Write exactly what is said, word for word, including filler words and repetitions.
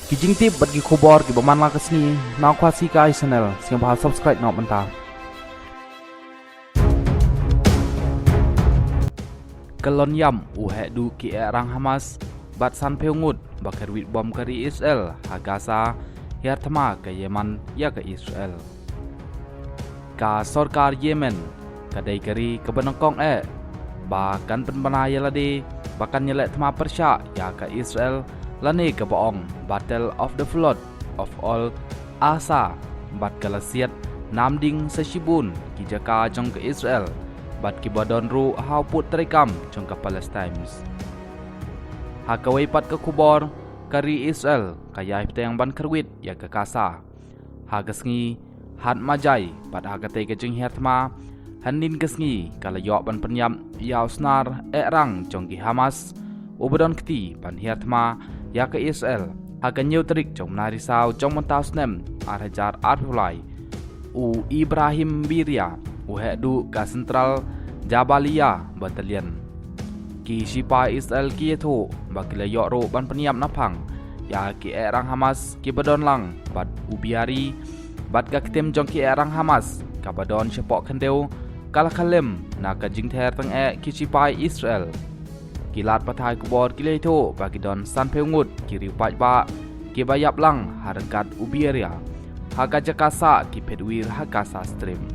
Ki jingtip bad ki khubor kiba man la ka sngi na Khasi Kai Channel, sngewbha subscribe noh mynta. Ka lon ïam u heh duh ki eh rang Hamas bad sanphew ngut ba kyrwit bom ka ri Israel ha Gaza, hiar thma ka Yemen ïa ka Israel. Ka sorkar Yemen ka dei ka ri kaba nyngkong eh ba kan pynbna ïa lade ba kan ïaleh thma pyrshah ïa ka Israel, lane kaba ong Battle of the Flood of Al Aqsa, bad ka la siat nam ding sa shibun ki jaka jong ka Israel bad kiba don ruh ha u pud treikam jong ka Palestine. Ha kawei pat ka khubor, ka ri Israel ka ïai bteng ban kyrwit ïa ka Gaza ha ka sngi Hat Majai bad ha katei ka jinghiar thma hynnin ka sngi ka la ïoh ban pynïap ïa u snar eh rang jong ki Hamas uba don kti ban hiar thma ïa ka Israel ha ka hynñiew tarik jong u bnai Risaw jong mynta u snem ar hajar arphew lai, u Ibrahim Biria, u heh duh ka Central Jabalia Battalion. Ki shipai Israel ki ïathuh ba ki la ïoh ruh ban pynïap naphang ïa ki eh rang Hamas kiba don lang bad u Biari bad ka ktien jong ki eh rang Hamas kaba don shapoh khyndew ka la khlem na ka jingther tyngeh ki shipai Israel. Ki lad pathai khubor ki la ïathuh ba ki don sanphew ngut ki riew paidbah kiba ïap lang ha ryngkat u Biria ha ka jaka sah ki phet wir ha Gaza Strip.